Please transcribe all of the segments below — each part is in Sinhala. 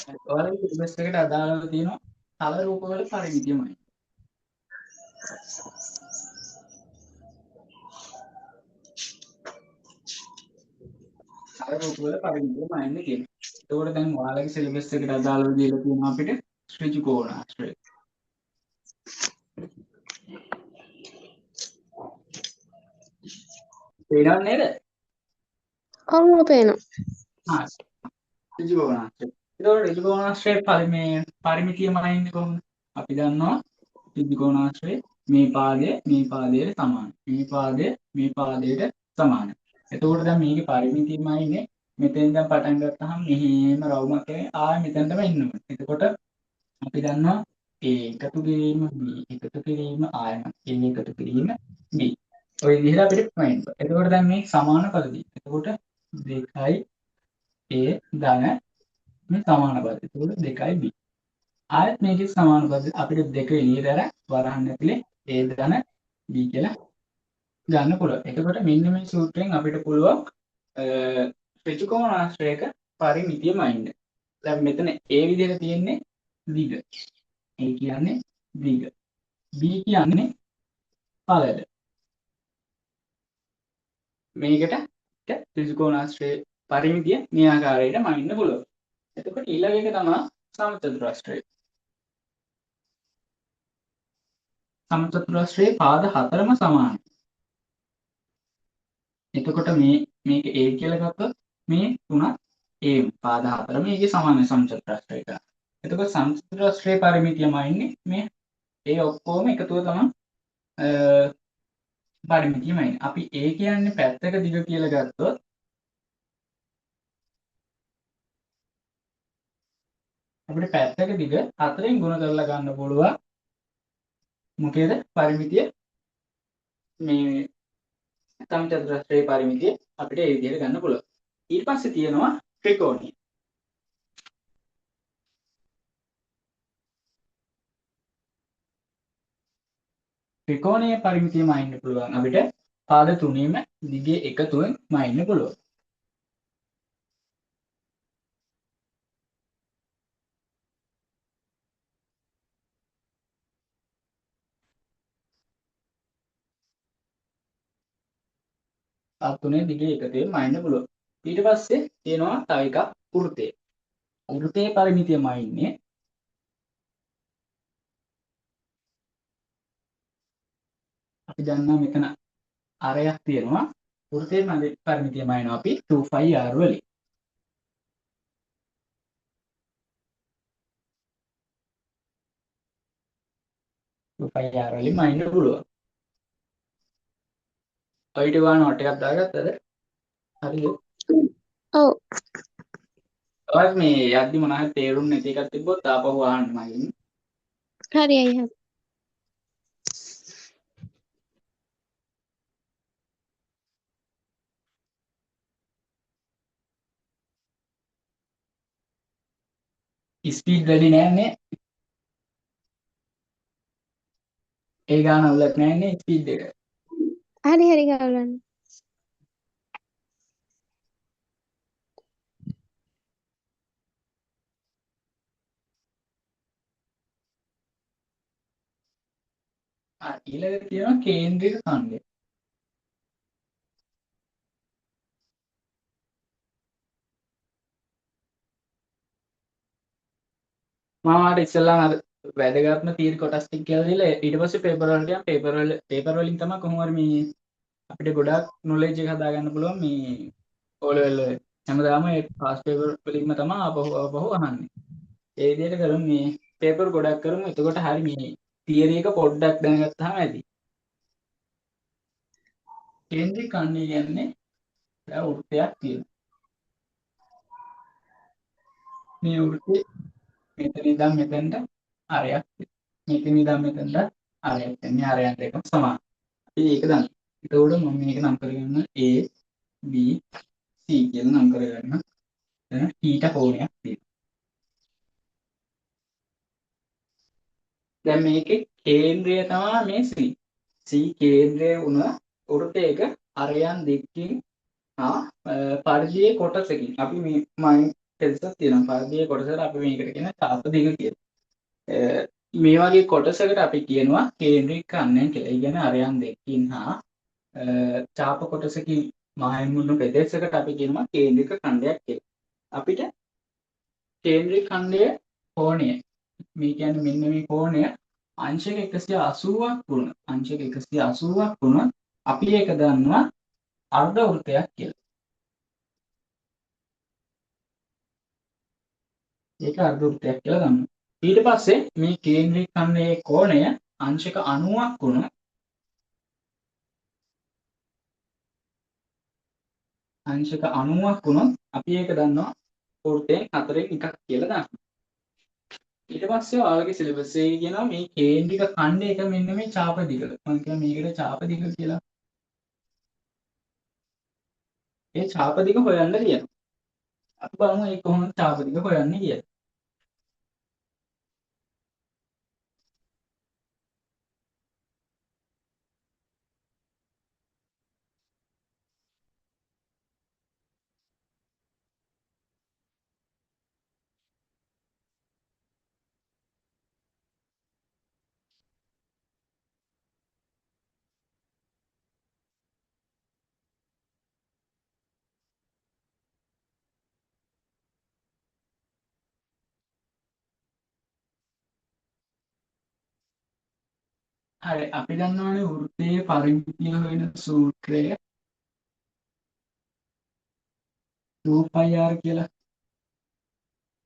ඔයාලගේ සිලබස් එකට අදාළව තියෙනවා තල රූපවල පරිමිතියමයි. තල රූපවල පරිමිතියමයි කියනවා. එතකොට දැන් ඔයාලගේ සිලබස් එකට අදාළව දීලා තියෙනවා අපිට ඍජුකෝණාශ්‍රය. පේනව නේද? ඔව් පේනවා. හා ඍජුකෝණාශ්‍රය. එතකොට ඍජුකෝණාශ්‍රයේ මේ පරිමිතියමයි ඉන්නේ කොහොමද? අපි දන්නවා ඍජුකෝණාශ්‍රයේ මේ පාදය මේ පාදයට සමානයි. මේ පාදය මේ පාදයට සමානයි. එතකොට දැන් මේකේ පරිමිතියමයි ඉන්නේ මෙතෙන් ඉඳන් පටන් ගත්තාම මෙහෙම රවුමක් ඇවිත් ආයෙ මෙතනටම එන්න ඕනේ. එතකොට අපි දන්නවා A එකතු කිරීම B එකතු කිරීම ආයම A එකතු කිරීම B. ඔය විදිහට අපිට මයින්. එතකොට දැන් මේ සමාන පද දෙක. එතකොට 2යි A ධන මේ සමාන පද. එතකොට 2යි B. ආයෙත් මේකේ සමාන පද අපිට දෙක එළියට අරන් වරහන් ඇතුලේ A ධන B කියලා ගන්න පුළුවන්. එතකොට මෙන්න මේ සූත්‍රයෙන් අපිට පුළුවන් ඍජුකෝණාශ්‍රයක පරිමිතිය මයින්න. දැන් මෙතන A විදිහට තියෙන්නේ දිග. ඒ කියන්නේ දිග. B කියන්නේ පළල. මේකට ඍජුකෝණාශ්‍රයේ පරිමිතිය මේ ආකාරයට මනින්න පුළුවන්. එතකොට ඊළඟ එක තමයි සමචතුරස්‍රය. සමචතුරස්‍රයේ පාද හතරම සමානයි. එතකොට මේක A කියලා ගත්තොත් මේ තුනත් A පාද හතරම ඒකේ සමාන සමචතුරස්‍රයක. එතකොට සමචතුරස්‍රයේ පරිමිතියමයි ඉන්නේ මේ ඒ ඔක්කොම එකතුව තමයි පරිමිතියමයි ඉන්නේ. අපි A කියන්නේ පැත්තක දිග කියලා ගත්තොත් අපිට පැත්තක දිග හතරෙන් ගුණ කරලා ගන්න පුළුවන්. මොකේද පරිමිතිය? මේ සමචතුරස්‍රයේ පරිමිතිය අපිට ඒ විදිහට ගන්න පුළුවන්. ඊට පස්සේ තියෙනවා ත්‍රිකෝණය. ත්‍රිකෝණයේ පරිමිතිය මනින්න පුළුවන් අපිට පාද තුනේම දිගේ එකතුවෙන් මනින්න පුළුවන්. පාද තුනේ දිගේ එකතුවෙන් මනින්න පුළුවන්. ඊට පස්සේ තියෙනවා තව එකක් වෘත්තය. වෘත්තයේ පරිමිතිය මනින්නේ අපි දන්නවා මෙතන අරයක් තියෙනවා. වෘත්තයේ පරිමිතිය මනිනවා අපි 2πr වලින්. 2πr වලින් මනින්න පුළුවන්. ඔය ටික ඔයා නෝට් එකක් දාගත්තද? හරිද? ඔව්. ඔයාලට මේ යද්දි මොනවා හරි තේරුම් නැති එකක් තිබ්බොත් ආපහු අහන්න මගෙන්. හරි අයියා. හරි. ස්පීඩ් වැඩි නෑනේ. ඒ ගාන අවුලක් නෑනේ ස්පීඩ් එක. හරි හරි ගාවලන්න. ඊළඟට තියෙනවා කේන්ද්‍රික ඛණ්ඩය. මම ඔයාලට ඉස්සෙල්ලාම අර වැදගත්ම තියරි කොටස් ටික කියලා දීලා ඊට පස්සේ පේපර් වලට යන් පේපර් වලින් තමයි කොහොම හරි මේ අපිට ගොඩාක් නොලෙජ් එක හදාගන්න පුළුවන් මේ O level වල. හැමදාම ඒ පාස් පේපර් වලින්ම තමයි ආපහු ආපහු අහන්නේ. ඒ විදිහට කරමු මේ පේපර් ගොඩක් කරමු. එතකොට හරි මේ තියරි එක පොඩ්ඩක් දැනගත්තාම ඇති. කේන්ද්‍රික ඛණ්ඩය කියන්නේ දැන් වෘත්තයක් තියෙනවා. මේ වෘත්තේ මෙතන ඉඳන් මෙතනට අරයක් තියෙනවා. මෙතන ඉඳන් මෙතනට අරයක් තියෙනවා. මේ අරයන් දෙකම සමානයි. අපි ඒක දන්නවා. එතකොට මම මේක නම් කරගන්න A B C කියලා නම් කරගන්න. එතන θ කෝණයක් තියෙනවා. දැන් මේකේ කේන්ද්‍රය තමයි මේ C. C කේන්ද්‍රය වුණ වෘත්තයක අරයන් දෙකකින් හා පරිධියේ කොටසකින් අපි මේ මම පෙදෙසක් තියෙනවා. පරිධියේ කොටසට අපි මේකට කියන චාප දිග කියලා. මේ වගේ කොටසකට අපි කියනවා කේන්ද්‍රික ඛණ්ඩය කියලා. ඒ කියන්නේ අරයන් දෙකකින් හා චාප කොටසකින් මායිම් වුණු ප්‍රදේශයකට අපි කියනවා කේන්ද්‍රික ඛණ්ඩයක් කියලා. අපිට කේන්ද්‍රික ඛණ්ඩය කෝණය මේ කියන්නේ මෙන්න මේ කෝණය අංශක 180ක් වුණ අංශක 180ක් වුණොත් අපි ඒක දන්නවා අර්ධ වෘත්තයක් කියලා. ඒක අර්ධ වෘත්තයක් කියලා දන්නවා. ඊට පස්සේ මේ කේන්ද්‍රික ඛණ්ඩයේ කෝණය අංශක 90ක් වුණොත් අංශක 90ක් වුණොත් අපි ඒක දන්නවා වෘත්තයෙන් හතරෙන් එකක් කියලා දන්නවා. ඊට පස්සේ ඔයාලගේ සිලබස් එකේ කියනවා මේ කේන්ද්‍රික ඛණ්ඩ එක මෙන්න මේ චාප දිග. මම කියනවා මේකට චාප දිග කියලා. ඒ චාප දිග හොයන්න කියනවා. අපි බලමු ඒක කොහොමද චාප දිග හොයන්නේ කියලා. හරි, අපි දන්නවනේ වෘත්තයේ පරිමිතිය හොයන සූත්‍රය 2πr කියලා.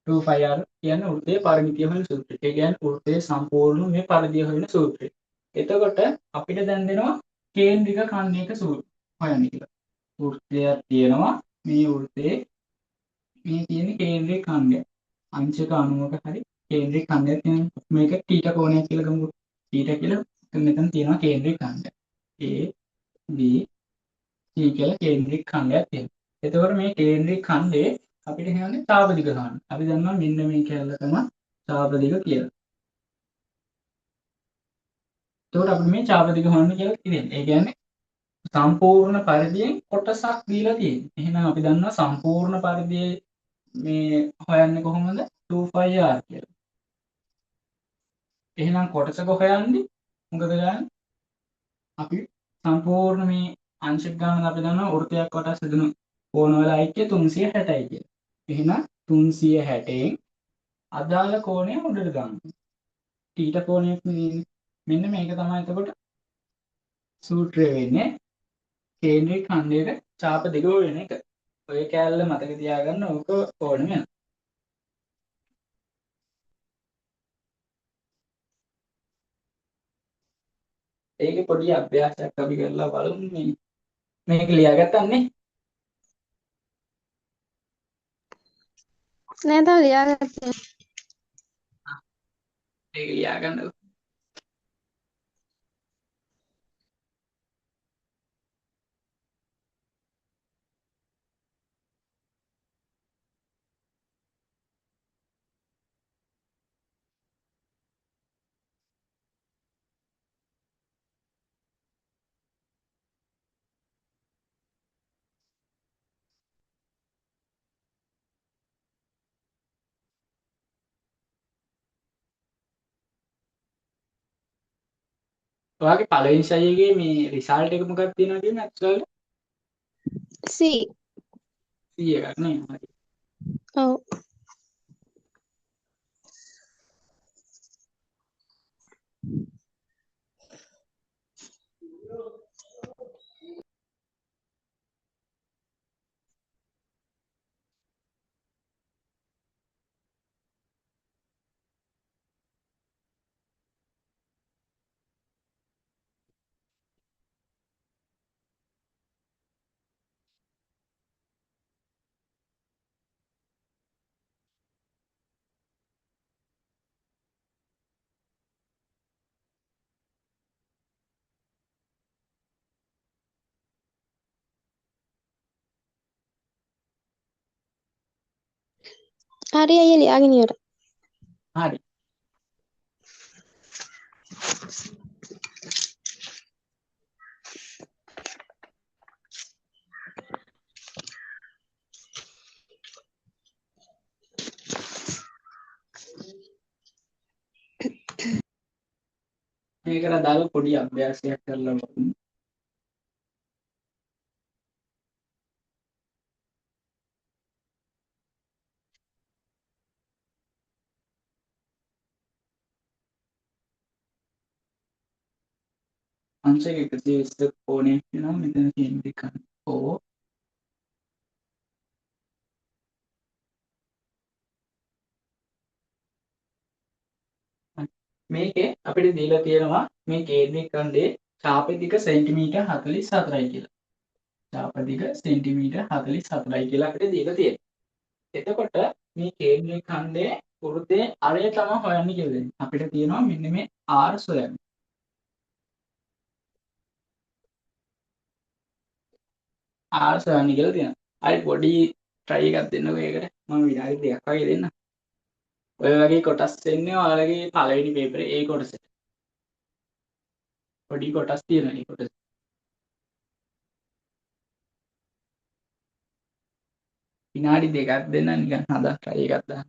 2πr කියන්නේ වෘත්තයේ පරිමිතිය හොයන සූත්‍රය. ඒ කියන්නේ වෘත්තයේ සම්පූර්ණ මේ පරිධිය හොයන සූත්‍රය. එතකොට අපිට දැන් දෙනවා කේන්ද්‍රික ඛණ්ඩයක සූත්‍රය හොයන්න කියලා. වෘත්තයක් තියෙනවා. මේ වෘත්තයේ මේ තියෙන කේන්ද්‍රික ඛණ්ඩය. අංශක 90ක හරි කේන්ද්‍රික ඛණ්ඩයක් තියෙනවා. මේක තීටා කෝණයක් කියලා ගමුකෝ. තීටා කියලා මෙතන තියෙනවා කේන්ද්‍රික ඛණ්ඩය. A B C කියලා කේන්ද්‍රික ඛණ්ඩයක් තියෙනවා. එතකොට මේ කේන්ද්‍රික ඛණ්ඩේ අපිට කියන්නේ චාප දිග ගන්න. අපි දන්නවා මෙන්න මේ කැලල තමයි චාප දිග කියලා. එතකොට අපි මේ චාප දිග හොයන්න කියලා කියන්නේ. ඒ කියන්නේ සම්පූර්ණ පරිධියෙන් කොටසක් දීලා තියෙන්නේ. එහෙනම් අපි දන්නවා සම්පූර්ණ පරිධියේ මේ හොයන්නේ කොහොමද? 2πr කියලා. එහෙනම් කොටසක හොයන්නේ මොකද ගන්නේ? අපි සම්පූර්ණ මේ අංශක ගාන අපි දන්නවා වෘත්තයක් කොටස් හදන කෝණවල ඓක්‍ය 360යි කියලා. එහෙනම් 360න් අදාළ කෝණය උඩට ගන්න. තීටා කෝණයක් නෙවෙයි. මෙන්න මේක තමයි එතකොට සූත්‍රය වෙන්නේ. කේන්ද්‍රික ඛණ්ඩයක චාප දිග වෙන එක. ඔය කෑල්ල මතක තියාගන්න ඕක ඕනෙම වෙනවා. ඒකේ පොඩි අභ්‍යාසයක් අපි කරලා බලමු. මේ මේක ලියාගත්තන්නේ නෑ තව ලියාගත්තේ. ඒක ලියාගන්නකෝ. ඔයාගේ පළවෙනි ෂයි මේ රිසල්ට් එක මොකක්ද තියෙනවා කියන්නේ ඇක්චුઅල් C. C එකක් නේ. හරි. ඔව්. හරි අයියා ලියාගෙන ඉවරයි. හරි. මේකට අදාළ පොඩි අභ්‍යාසයක් කරලා බලමු. අංශක 120 කෝණයක් වෙනවා. මෙතන තියෙන දෙක O. මේකේ අපිට දීලා තියෙනවා මේ කේන්ද්‍රික ඛණ්ඩයේ චාප දිග සෙන්ටිමීටර් 44යි කියලා. චාප දිග සෙන්ටිමීටර් 44යි කියලා අපිට දීලා තියෙනවා. එතකොට මේ කේන්ද්‍රික ඛණ්ඩයේ වෘත්තයේ අරය තමයි හොයන්න කියලා දෙන්නේ. අපිට තියෙනවා මෙන්න මේ R සොයන්න. R සොයන්න කියලා තියෙනවා. හරි පොඩි try එකක් දෙන්නකෝ ඒකට. මම විනාඩි 2ක් වගේ දෙන්නම්. ඔය වගේ කොටස් එන්නේ ඔයාලගේ පළවෙනි පේපරේ ඒ කොටසට. පොඩි කොටස් තියෙනවා ඒ කොටස. විනාඩි 2ක් දෙන්න නිකන් හදා try එකක් දාන්න.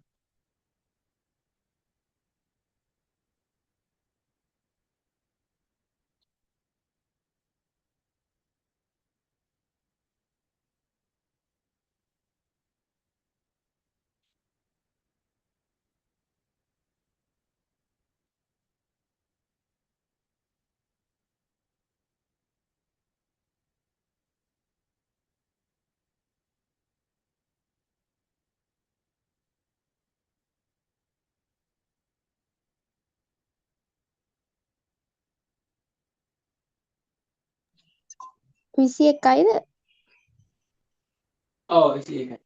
21යිද? ඔව් 21යි.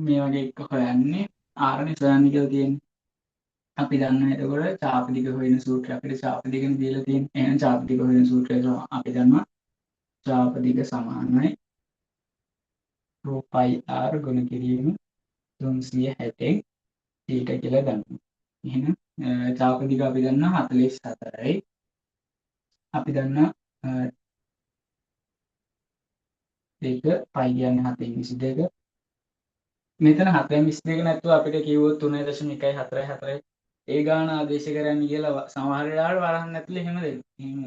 මේ වගේ එක හොයන්නේ R නේ සොයන්න කියලා තියෙන්නේ. අපි දන්නවා එතකොට චාප දිග හොයන සූත්‍රය අපිට චාප දිගනේ දීලා තියෙන්නේ. එහෙනම් චාප දිග හොයන සූත්‍රය අපි දන්නවා චාප දිග සමානයි 2 pi r ගුණ කිරීම 360න් θ කියලා දන්නවා. එහෙනම් චාප දිග අපි දන්නවා 44යි. අපි දන්නවා 2 පයි කියන්නේ 7න් 22. මෙතන 7න් 22 නැතුව අපිට කිව්වොත් 3.1 4 4 ඒ ගාන ආදේශ කරන්න කියලා සමහර වෙලාවට වරහන් නැතුළු එහෙම දෙන්න. එහෙම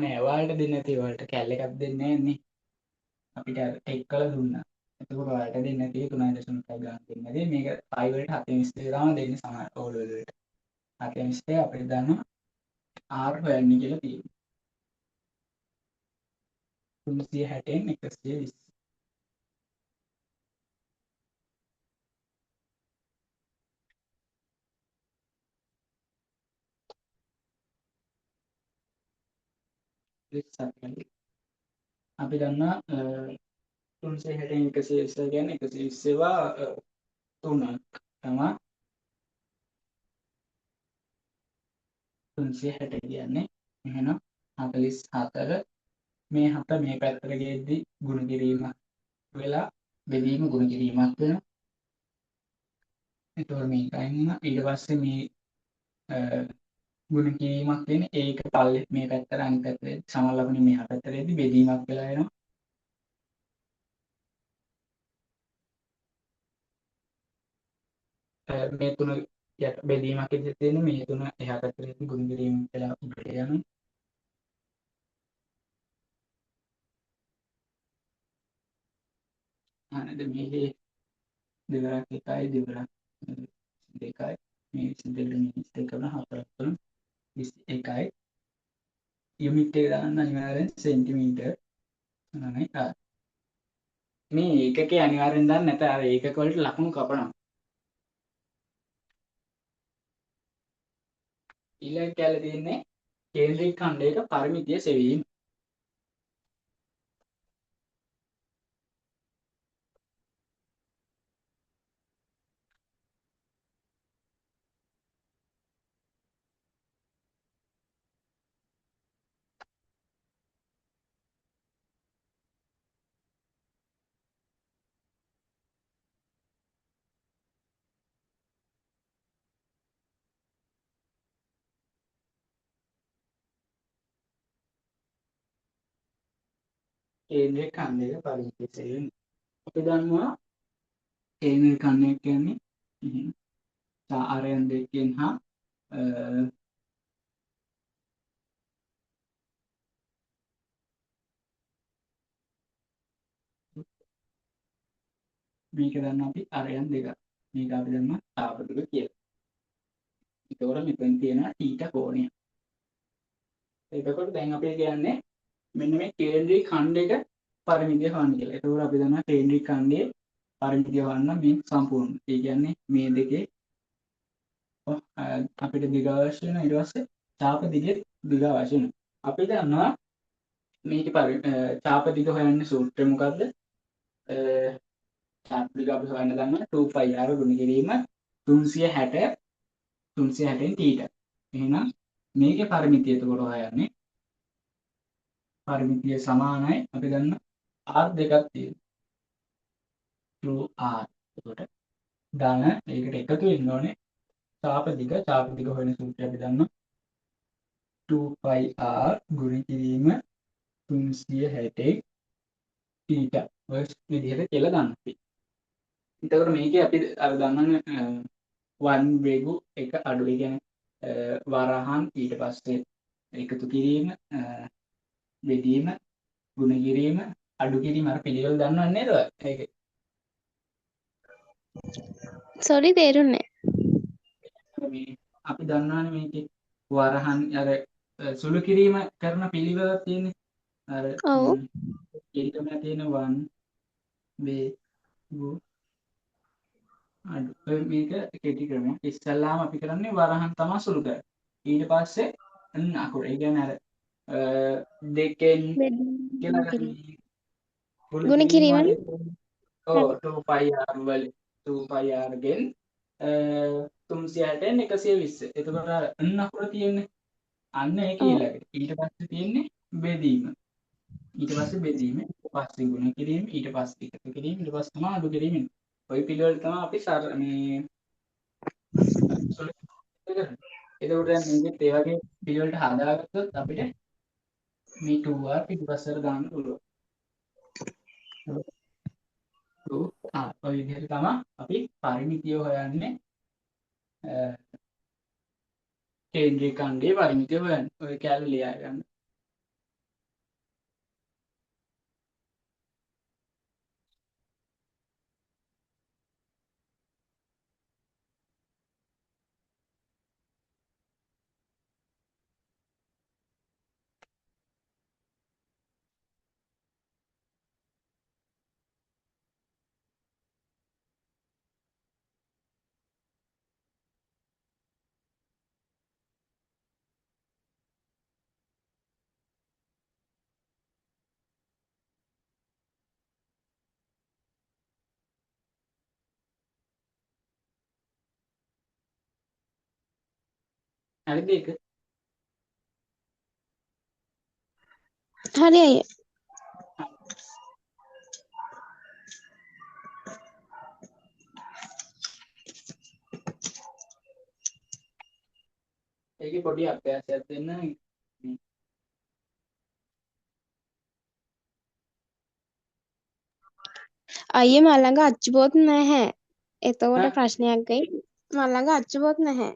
නෑ ඔයාලට දෙන්නේ නැති ඔයාලට කැල් එකක් දෙන්නේ නෑනේ. අපිට අර ටෙක් කරලා දුන්නා. එතකොට ඔයාලට දෙන්නේ නැති 3.1 ගාන දෙන්නේ නැති. මේක පයි වලට 7න් 22 තමයි දෙන්නේ සමහර ඕල් වලට. 7න් 22 අපිට දන්නවා R හොයන්න කියලා තියෙනවා. 360න් 120. අපි දන්නා 360න් 120 කියන්නේ 120 වා 3ක් තමයි 360 කියන්නේ. එහෙනම් 44 මේ 7 මේ පැත්තට ගෙද්දි ගුණ කිරීමක් වෙලා බෙදීම ගුණ කිරීමක් වෙනවා. එතකොට මේක අයින් වුණා. ඊට පස්සේ මේ ගුණ කිරීමක් වෙන්නේ ඒක පල්ලේ මේ පැත්තට අනිත් පැත්තට සමාන ලකුණින් මෙහා පැත්තට එද්දි බෙදීමක් වෙලා එනවා. මේ තුන යට බෙදීමක් විදිහට තියෙන්නේ මේ තුන එහා පැත්තට එද්දි ගුණ කිරීමක් වෙලා උඩට යනවා. නේද මේකේ දෙවරක් 1යි දෙවරක් 2යි මේ 22 මේ 22 කරන 4 3 21යි යුනිට් එක දාන්න අනිවාර්යෙන් සෙන්ටිමීටර් සමානයි R. මේ ඒකකේ අනිවාර්යෙන් දාන්න නැත්නම් අර ඒකක වලට ලකුණු කපනවා. ඊළඟ කැලේ තියෙන්නේ කේන්ද්‍රික ඛණ්ඩයක පරිමිතිය සෙවීම. කේන්ද්‍රික ඛණ්ඩයක පරිමිතිය සෙවීම. අපි දන්නවා කේන්ද්‍රික ඛණ්ඩයක් කියන්නේ එහෙම ආරයන් දෙකෙන් හා මේක දන්නවා අපි අරයන් දෙක. මේක අපි දන්නවා චාප දිග කියලා. එතකොට මෙතන තියෙනවා තීටා කෝණය. එතකොට දැන් අපි කියන්නේ මෙන්න මේ කේන්ද්‍රීය ඛණ්ඩයක පරිමිතිය හොයන්න කියලා. එතකොට අපි දන්නවා කේන්ද්‍රීය ඛණ්ඩයේ පරිමිතිය හොයන්න මේ සම්පූර්ණ. ඒ කියන්නේ මේ දෙකේ අපිට දිග අවශ්‍ය වෙනවා. ඊට පස්සේ චාප දිගේ දිග අවශ්‍ය වෙනවා. අපි දන්නවා මේකේ චාප දිග හොයන්න සූත්‍රය මොකද්ද? චාප දිග අපි හොයන්න දන්නවා 2 pi r ගුණ කිරීම 360 360න් තීටා. එහෙනම් මේකේ පරිමිතිය එතකොට හොයන්නේ පරිමිතිය සමානයි අපි දන්න r දෙකක් තියෙනවා 2r. එතකොට ධන ඒකට එකතු වෙන්න ඕනේ චාප දිග. චාප දිග හොයන සූත්‍රය අපි දන්නවා 2 pi r ගුණ කිරීම 360 තීටා. ඔය විදිහට කියලා ගන්න අපි. එතකොට මේකේ අපි අර දන්නවනේ 1 වේගු එක අඩු. ඒ කියන්නේ වරහන් ඊට පස්සේ එකතු කිරීම බෙදීම ගුණ කිරීම අඩු කිරීම අර පිළිවෙල දන්නව නේද ඔය? ඒකේ සෝරි තේරුන්නේ මේ අපි දන්නවනේ මේකේ වරහන් අර සුළු කිරීම කරන පිළිවෙලක් තියෙන්නේ. අර ඔව්. ඒකම තියෙන 1 වේගු අඩු. ඔය මේක කෙටි ක්‍රමයක්. ඉස්සල්ලාම අපි කරන්නේ වරහන් තමයි සුළු කරන්නේ. ඊට පස්සේ අන්න අකුර. ඒ කියන්නේ අර දෙකෙන් කියලා ගුණ ගුණ කිරීම කිරීම. වගේ. ඔව් 2 pi r වල 2 pi r ගෙන් 360න් 120. එතකොට අර අන්න අකුර තියෙන්නේ. අන්න ඒක ඔව්. ඊළඟට. ඊට පස්සේ තියෙන්නේ බෙදීම. ඊට පස්සේ බෙදීම, ඊට පස්සේ ගුණ කිරීම, ඊට පස්සේ එකතු කිරීම, ඊට පස්සේ තමයි අඩු කිරීම එන්නේ. ඔය පිළිවෙල තමයි අපි මේ සුළු කරන්නේ. එතකොට දැන් මේකෙත් ඒ වගේ පිළිවෙලට හදාගත්තොත් අපිට මේ 2r පිටිපස්සට දාන්න පුළුවන්. 2r ඔය විදිහට තමයි අපි පරිමිතිය හොයන්නේ. කේන්ද්‍රීය ඛණ්ඩයේ පරිමිතිය හොයන්නේ. ඔය කැලේ ලියා ගන්න. හරිද ඒක? හරි අයියේ. ඒකේ පොඩි අභ්‍යාසයක් දෙන්න. අයියේ මල් ළඟ අච්චු පොත් නැහැ. එතකොට ඈ? ප්‍රශ්නයක් වෙයි. මල් ළඟ අච්චු පොත් නැහැ.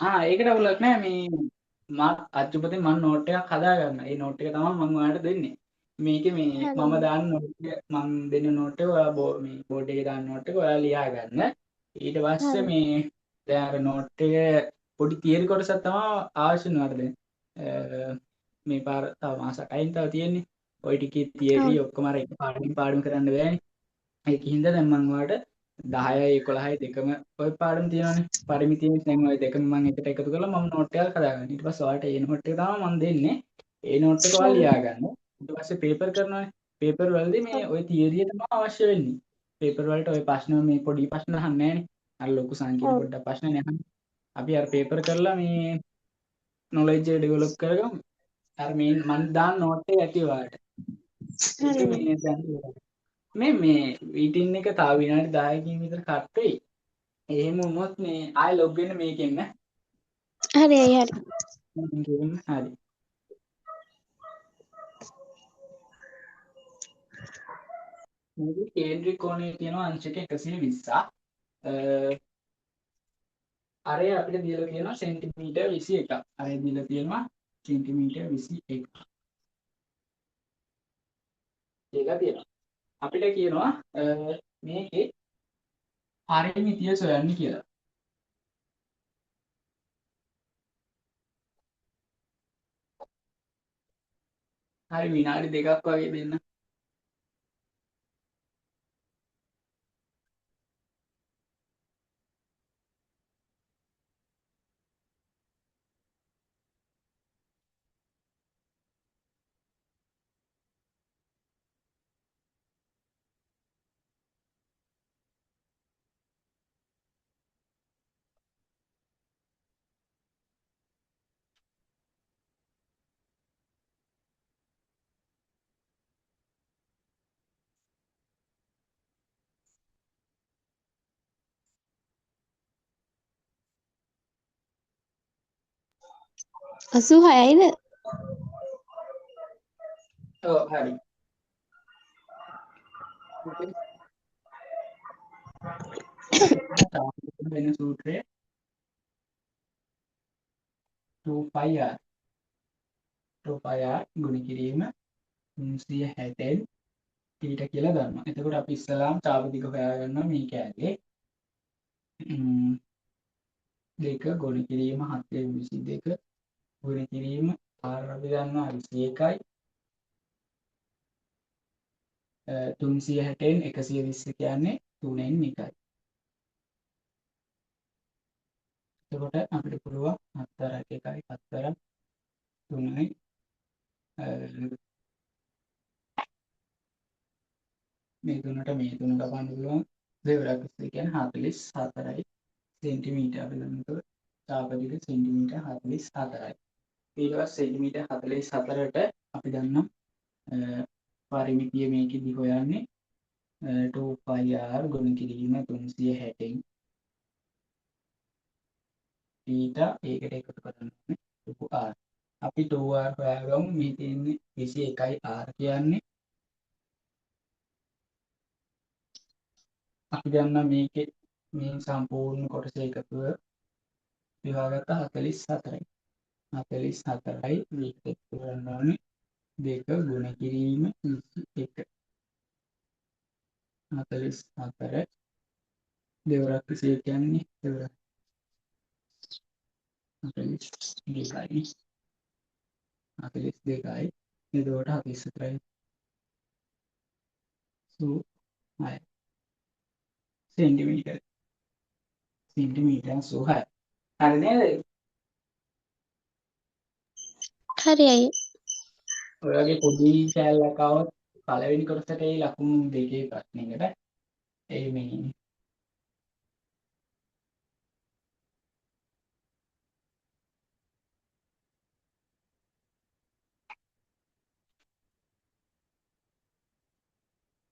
ආ ඒකට අවුලක් නෑ. මේ මාත් අච්චුපතෙන් මං නෝට් එකක් හදා ගන්න. ඒ නෝට් එක තමයි මං ඔයාලට දෙන්නේ. මේකේ මේ හරි. මම දාන නෝට් එක මං දෙන නෝට් එක ඔයා මේ බෝඩ් එකේ දාන නෝට් එක ඔයා ලියා ගන්න. ඊට පස්සේ හරි. මේ දැන් අර නෝට් එක පොඩි තියරි කොටසක් තමයි අවශ්‍ය වෙනවා දැන්. මේ පාර තව මාස 8යින් තව තියෙන්නේ. ඔය ටිකේ තියරි ඔව්. ඔක්කොම අර එක පාඩමින් පාඩම් කරන්න බෑනේ. ඒක හින්දා දැන් මං ඔයාලට 10යි 11යි දෙකම ඔය පාඩම් තියෙනවනේ. පරිමිතියෙන් දැන් ඔය දෙකම මං එකට එකතු කරලා මම නෝට් එකක් හදාගන්න. ඊට පස්සේ ඔයාලට ඒ නෝට් එක තමයි මං දෙන්නේ. ඒ නෝට් එක ඔයාලා හරි. ලියා ගන්න. ඊට පස්සේ පේපර් කරනවනේ. පේපර් වලදී මේ ඔය තියරිය තමයි අවශ්‍ය වෙන්නේ. පේපර් වලට ඔය ප්‍රශ්න මේ පොඩි ප්‍රශ්න අහන්නේ නෑනේ. අර ලොකු සංකීර්ණ ඔව්. පොඩ්ඩක් ප්‍රශ්න නේ අහන්නේ. අපි අර පේපර් කරලා මේ නොලෙජ් එක ඩෙවලොප් කරගමු. අර මේ මං දාන නෝට් එක ඇති ඔයාලට. ඒක හරි. මේ දැන් මේ මේ මීටින් එක තව විනාඩි 10කින් විතර කට් වෙයි. එහෙම වුණොත් මේ ආයෙ ලොග් වෙන්න මේකෙන් ඈ. හරි අයියේ හරි. මේකෙන් හරි. මේකේ කේන්ද්‍රික කෝණය තියෙනවා අංශක 120ක්. අරේ අපිට දීලා තියෙනවා සෙන්ටිමීටර් 21ක්. අරේ දීලා තියෙනවා සෙන්ටිමීටර් 21 කියලා තියෙනවා. අපිට කියනවා මේකේ පරිමිතිය සොයන්න කියලා. හරි, විනාඩි 2ක් වගේ දෙන්න. 86යිද? ඔව් හරි. වෙන සූත්‍රය 2 pi r 2 pi r ගුණ කිරීම 360න් තීටා කියලා දන්නවා. එතකොට අපි ඉස්සලාම චාප දිග හොයාගන්නවා මේ කෑල්ලේ. 2 ගුණ කිරීම 7 22 ගුණ කිරීම r අපි දන්නවා 21යි 360න් 120 කියන්නේ 3න් 1යි. එතකොට අපිට පුළුවන් 4 1යි 4 3යි මේ තුනට මේ තුන කපන්න පුළුවන්. දෙවරක් 20 කියන්නේ 44යි සෙන්ටිමීටර්. අපි දන්නවා චාප දිග සෙන්ටිමීටර් 44යි. ඊට පස්සේ සෙන්ටිමීටර් 44ට අපි දන්නවා පරිමිතිය මේකෙදි හොයන්නේ 2 pi r ගුණ කිරීම 360න් තීටා, ඒකට එකතු කරන්න ඕනේ 2r. අපි 2r හොයාගමු. මේ තියෙන්නේ 21යි r කියන්නේ. අපි දන්නා මේකේ මේ සම්පූර්ණ කොටස එකතුව විභාගත 44යි. 44යි මේකට එකතු කරන්න ඕනේ 2 ගුණ කිරීම 21. 44 දෙවරක් 20 කියන්නේ දෙවරක් 42යි. 42යි. එතකොට 44යි 6 සෙන්ටිමීටර්. සෙන්ටිමීටර් 86. හරි නේද? හරි අයියේ. ඔය වගේ පොඩි කෑල්ලක් ආවොත් පළවෙනි කොටසට ඒ ලකුණු දෙකේ ප්‍රශ්නයකට ඒ මේ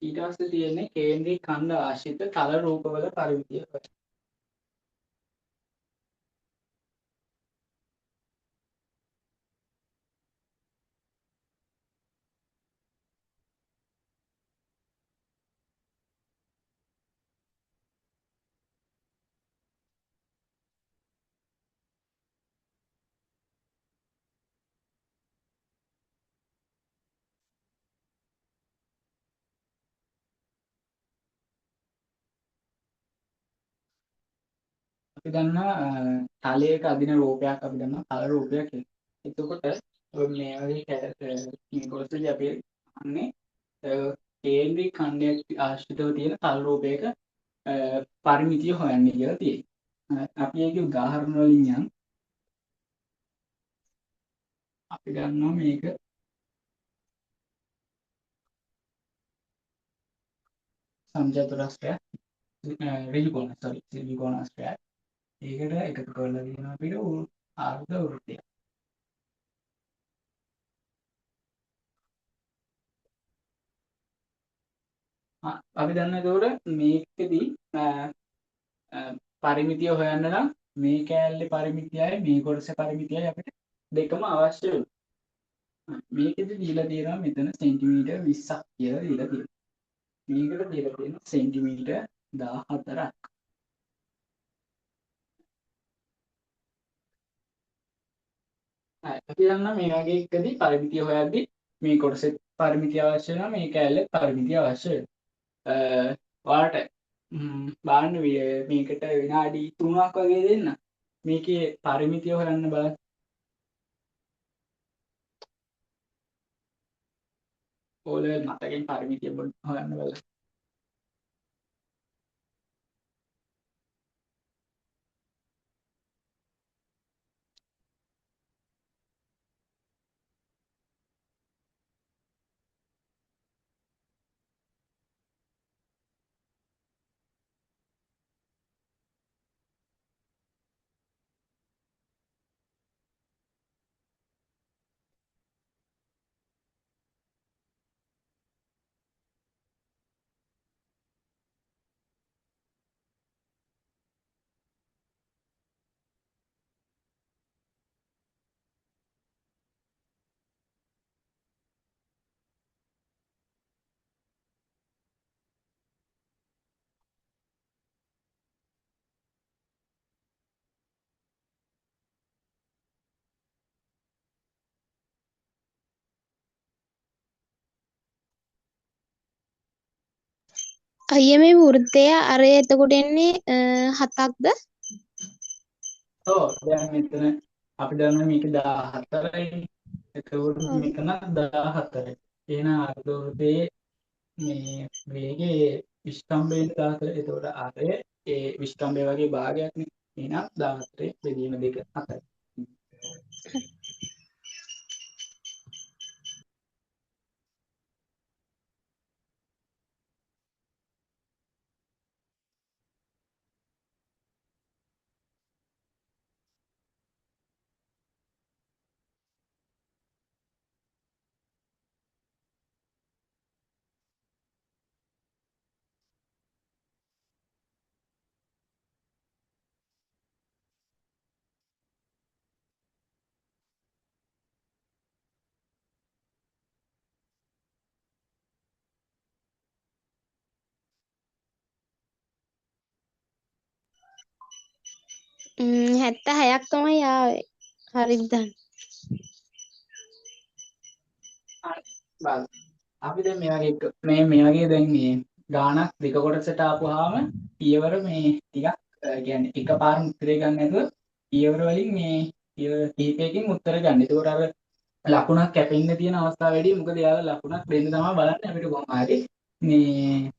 ඊට පස්සේ තියෙන්නේ කේන්ද්‍රීය ඛණ්ඩ ආශ්‍රිත තල රූපවල පරිමිතිය හොයන්න. අපි දන්නවා තලයක අදින රූපයක් අපි දන්නවා තල රූපයක් කියලා. එතකොට ඔය මේ වගේ මේ කොටසදී අපි අහන්නේ කේන්ද්‍රීය ඛණ්ඩයක් ආශ්‍රිතව තියෙන තල රූපයක පරිමිතිය හොයන්න කියලා තියෙනවා. අපි ඒකේ උදාහරණ වලින් යන් අපි දන්නවා මේක සමචතුරස්‍රයක් ඍජු කෝණ සෝරි ඍජු කෝණාශ්‍රයක්. ඒකට එකතු කරලා තියෙනවා අපිට අර්ධ වෘත්තයක්. අපි දන්නවා එතකොට මේකෙදි පරිමිතිය හොයන්න නම් මේ කෑල්ලේ පරිමිතියයි මේ කොටසේ පරිමිතියයි අපිට දෙකම අවශ්‍ය වෙනවා. මේකෙදි දීලා තියෙනවා මෙතන සෙන්ටිමීටර් 20ක් කියලා දීලා තියෙනවා. මේකට දීලා තියෙනවා සෙන්ටිමීටර් 14ක්. හරි. අපි දන්නවා මේ වගේ එකදී පරිමිතිය හොයද්දි මේ කොටසේ පරිමිතිය අවශ්‍ය වෙනවා, මේ කෑල්ලේ පරිමිතිය අවශ්‍ය වෙනවා. ඔයාලට බලන්න මේකට විනාඩි 3ක් වගේ දෙන්න. මේකේ පරිමිතිය හොයන්න බලන්න. ඕ ලෙවල් මතකෙන් පරිමිතිය හොයන්න බලන්න. අයියා මේ වෘත්තය අර එතකොට එන්නේ 7ක්ද? ඔව්, දැන් මෙතන අපි දන්නවා මේක 14යි. එතකොට මෙතන 14යි. එහෙනම් අර්ධ වෘත්තයේ මේ වේගයේ විස්කම්භයෙන් 14. එතකොට අරය ඒ විස්කම්භය වගේ භාගයක්නේ. එහෙනම් 14 බෙදීම 2 4. හැත්ත හයක් තමයි ආවේ. හරිද දැන්? බලන්න. අපි දැන් මේ වගේ මේ වගේ දැන් මේ ගාණක් දෙක කොටසට ආපුවාම පියවර මේ ටිකක් කියන්නේ එකපාරම උත්තරේ ගන්න නැතුව පියවර වලින් මේ පියවර කිහිපයකින් උත්තර ගන්න. ඒකෝර අර ලකුණක් කැපෙන්න තියෙන අවස්ථා වැඩි. මොකද එයාලා ලකුණක් දෙන්න තමයි බලන්නේ අපිට කොහොම හරි. මේ